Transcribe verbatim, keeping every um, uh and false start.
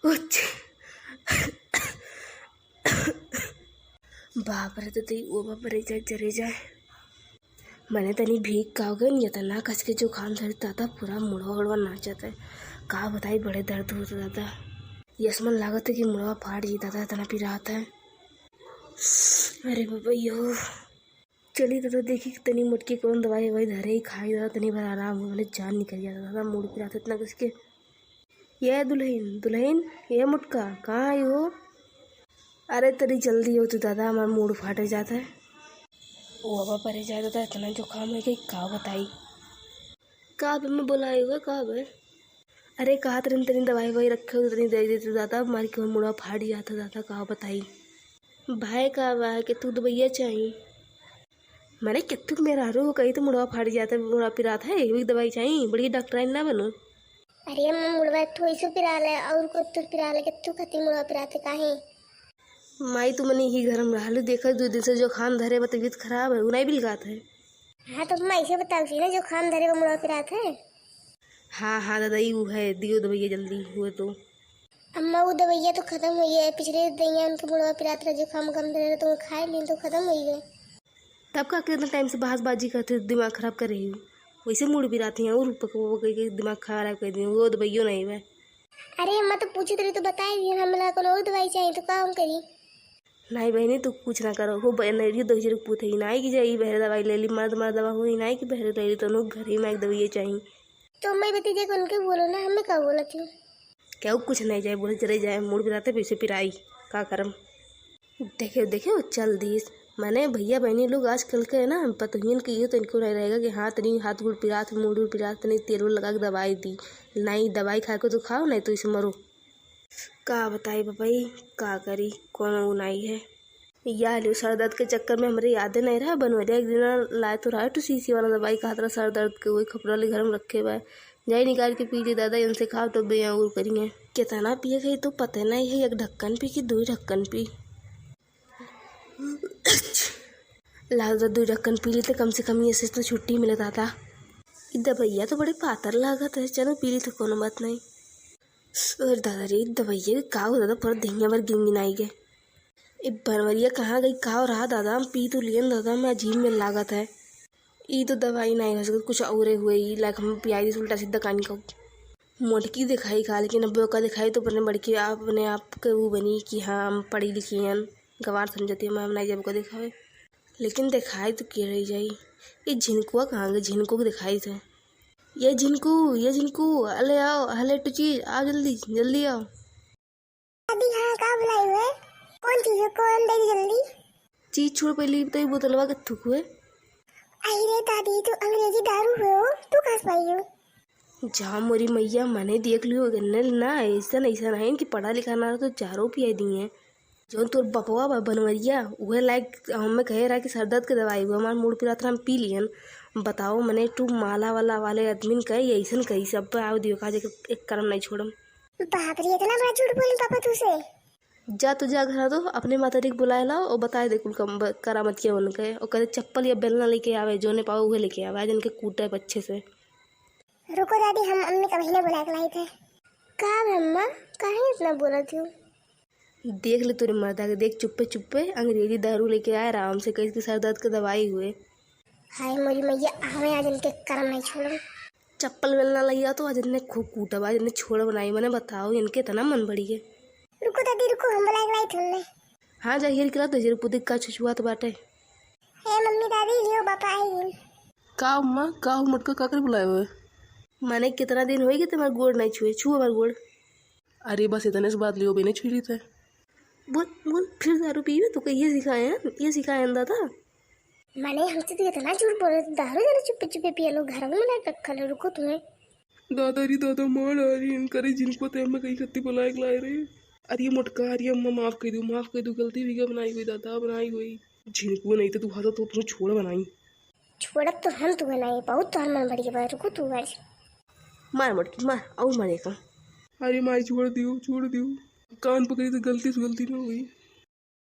उच। बाप रे, तो तई ओ बाप रे, जाए, जरे जाए। मने तनी भीग का हो गए, इतना कस के जुकाम धरे दादा, पूरा मुड़वा उड़वा नाचत है। का बताई, बड़े दर्द होत दादा। यसमन लागत है कि मुड़वा फाट जी दादा, इतना पिरात है। अरे बाबा यो। चली दादा, देखी तनी मोटकी कौन दवाई ववाई धरे ही, खाई दादा, तनी भर आराम हो, मने जान निकल जाता दादा, मुड़ पिरात है इतना कस के। ये दुल्हन, दुल्हन, ये मोटका, कहाँ आई हो? अरे तनी जल्दी आओ तू दादा, हमार मूड़ फाटे जात है। ओ बाबा, परे जाए दादा, इतना जुकाम है कि का बताई। का बे, मैं बोलाई हुआ, का बे? अरे कहत रहन तनी दवाई ववाई रखे हो, तनी दे देते दादा, मार के मुड़वा फाट जात है दादा, का बताई। भाई का बा कि तू दवाइया चाही? माने केत्तू के मेहरारू हो कही तो मुड़वा फाट जात है, मुड़वा पिरात है, वही दवाई चाही, बड़ी डॉक्टराइन ना बनू। अरे अम्मा, मुड़वा एक ठो ऐसो पिराल है और कत्तू पिराल है, कत्तू खातिर मुड़वा पिरात है काहे? माई, तू मने ही घर में रहलू, देखा दो दिन से जुकाम धरे बा, तबीयत खराब है, उ नहीं बिलगात है। हाँ तो अम्मा, ऐसे बताओ सी ना, जुकाम धरे बा मुड़वा पिरात है? हाँ हाँ दादा, ई उ है, दियो दवाइया जल्दी हुए तो। अम्मा, वो दवाइया तो खत्म हुई है, पिछले दवाइया उनके मुड़वा पिरात रहा, जुकाम कम धरे रहा, तो वो खाए लीन तो खत्म हुई है। तब का कितना टाइम से बहसबाजी करते, दिमाग खराब कर रही हो। वैसे मूड़ पिरात है और पकवा के दिमाग खराब कर दिए, वो दवाइयो नहीं बा। अरे अम्मा, तो पूछत रही तो बताई दिए, हमरा कोनो और दवाई चाहिए तो का हम करी? नहीं बहनी, तू कुछ ना करो, हो बहन, ये दो हजार पूत है, नहीं कि जाई बहरे दवाई ले ली, मर्द मर्द दवा हो, नहीं कि बहरे ले ली, तो घर ही में एक दवाई चाहिए। तो मैं भतीजे को उनके बोलो ना, हमें का बोलत हूँ? क्या वो कुछ नहीं जाए, बोले चले जाए, मूड़ पिराते पैसे पिराई, का करम। देखे, देखे, वो चल दीस। माने भैया बहनी लोग आजकल के है ना, पतोहियन के इहो तनिको नहीं रहेगा कि हाँ, तनी हाथ गोड़ पिरात, मूड़ उड़ पिरात, तनी तेल उल लगा के दवाई दी। नहीं, दवाई खा के तो खाओ, नहीं तो इसे मरो। का बताई बपाई, का करी, कोनो उ नाई है। या लियो, सर दर्द के चक्कर में हमरे यादे नहीं रहा, बनवरिया एक दिन लाए तो रहा टू शीशी वाला दवाई, कहत रहा सर दर्द के, वही खपरा ले घर में रखे बा, जाई निकाल के पी ली दादा, इनसे खाओ तो बेयांगुर करिए। कितना पिए गई तो पता नहीं है, एक ढक्कन पी कि दो ढक्कन पी। ला दादा, दो ढक्कन पी ली तो कम से कम ये से तो छुट्टी मिले दादा। ई दवाइया तो बड़े पातर लागत है, चलो पी ली तो कोनो बात नहीं। अरे दादा रे, दवाइया के का हो दादा, पूरा देहिया भर गिनगिनाई गए। ए बनवरिया कहाँ गई, का हो रहा दादा, हम पी तो लियन दादा, मैं अजीब में लागत है। ई तो दवाई नहीं हो सकत, कुछ औरे हुए, ई लायक हम पियाई दी उल्टा सीधा कान का। मोटकी दिखाई का, लेकिन अब ओका दिखाई तो अपने बड़की आप, अपने आप के वो बनी कि हाँ, हम पढ़ी लिखी हन, गंवार समझती है, हम नहीं जब ओका दिखावे। लेकिन दिखाई तो के रही जाई। ये झिनकुआ कहाँ गई? झिनको के दिखाई थे। ये झिनको, ये झिनको, अले आओ, हले टुची, आओ जल्दी, जल्दी आओ। अभी हाँ, का बुलाई हुए? कौन चीज है? कौन दे दी जल्दी? चीज छोड़, पहले ये बताइए, बोतलवा के थूक हुए। अरे दादी, तू अंग्रेजी दारू हुए हो, तू कहाँ से पाई हो? जा मोरी मैया, मने देख लियो, गन्ने ना, ऐसा नहीं, ऐसा नहीं कि पढ़ा लिखा ना रहो तो चारों पिया दिए। जौन तोर बपवा बा बनवरिया, उहे लायक हमें कहे रहा कि सर दर्द के दवाई हुआ, हमार मूड़ पिरात रहा, हम पी लियन। बताओ, मने तू माला वाला वाले आदमी कहे, ऐसन कही सब पे आवे दियो, का जे एक करम नहीं छोड़म। बाप रे, इतना बड़ा झूठ बोली पापा तुझसे? जा तो जा घर तो अपने मातारी के बुलाए लाओ और बताए दे कुल कम-, ब-, करामतिया उनके। और कहते चप्पल या बेलना लेके आवे, जोने पावे उहे लेके आवे, आज इनके कूटे अच्छे से। रुको दादी, हम अम्मी का बहिने बुला के लाई थे। का बे अम्मा, काहे इतना बोलत हो? देख ले तोरे मर्दा के, देख चुप्पे चुप्पे अंग्रेजी दारू लेके आए आराम से, कहे कि सर दर्द के दवाई हुए। हाय मोरी मैया, हमें आज इनके करम नहीं छोड़ो। चप्पल बेलना लइया तो आज इन्हें खूब कूटब, आज इन्हें छोड़ बनाई। मने बताओ, इनके इतना मन बढ़ी है। रुको दादी, रुको, हम बुलाए के लाई थे उन्हें। हाँ, जा हेर के ला तो जरूर पुतिक का छुछुआत बाटे। हे मम्मी दादी, लियो बापा आई गइल। का अम्मा, का हो मोटका, का करे बुलाए हुए? माने कितना दिन होई कि तुम्हार गोड़ नहीं छुए, छुओ हमार गोड़। अरे बस इतने से बात लियो, बेने छुई ली थे। बोल, बोल, फिर दारू पीबे? तू के ये सिखाए हैं, ये सिखाए हैं दादा? माने हमसे तो इतना झूठ बोले, दारू जरा चुप्पे चुप्पे पिए लो, घर में लाके रखा लो, रुको तुम्हें। दादा रे दादा, मार डारी इनका रे, जिनको ते हमें कहीं खत्ती बुलाए के लाए रे। अरे मोटका, अरे अम्मा, माफ कर दो, माफ कर दो, गलती हुई, बनाई हुई दादा, बनाई हुई। झिनकू नहीं तो तू हाथ तो तुम्हें छोड़ बनाई। छोड़ब तो हम तुम्हें नहीं, बहुत तोहर मन बढ़ गया, रुको तू आज। मार मोटकी, मार, और मारे का। अरे माई, छोड़ दियो, छोड़ दियो। कान पकड़ी तो गलती से गलती ना हुई।